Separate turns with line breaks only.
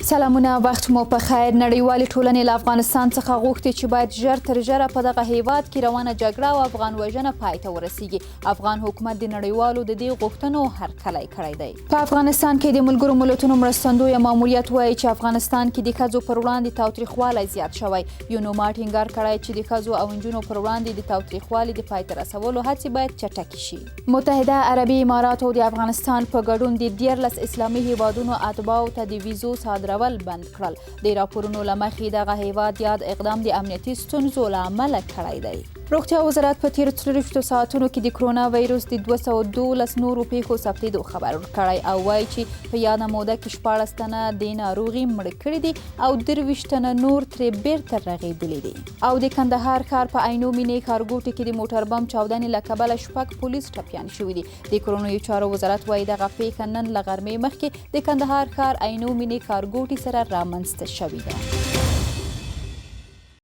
سلامونه، وخت مو په خیر. نړیوالې ټولنې له افغانستان څخه غوښتي چې باید ژر تر ژره په دغه هیواد کې روانه جګړه او افغان وژنه پای ته ورسیږي. افغان حکومت د نړیوالو د دې غوښتنو هرکلی کړی دی. په افغانستان کې د ملګرو ملتونو مرستندوی ماموریت وایي چې افغانستان کې د ښځو پر وړاندې تاوتریخوالی زیات شوی. یونوما ټینګار کړی چې د ښځو او نجونو پر وړاندې د تاوتریخوالي د پای ته رسولو هڅې باید چټکې شي. متحده عربي اماراتو د افغانستان په ګډون د 13 اسلامي هیوادونو اتباعو ته د ویزو صادرول بند کړل. د راپورونو له مخې دغه هیواد یاد اقدام د امنیتي ستونزو له امله کړی دی. روغتیا وزارت په تېرو 24 ساعتونو کې د کرونا ویروس د 212 نورو پیښو ثبتېدو خبر ورکړی او وایي چې په یاده موده کې 16 تنه دې ناروغي مړه کړي دي او 23 تنه نور ترې بیرته رغېدلي دي. او د کندهار ښار په عینو مینې ښارګوټي کې د موټر بم چاودنې له کبله شپږ پولیس ټپیان شوي دي. د کورنیو چارو وزارت وایي دغه پیښه نن له غرمې مخکې د کندهار ښار عینو مینې ښارګوټي سره رامنځته شوې ده.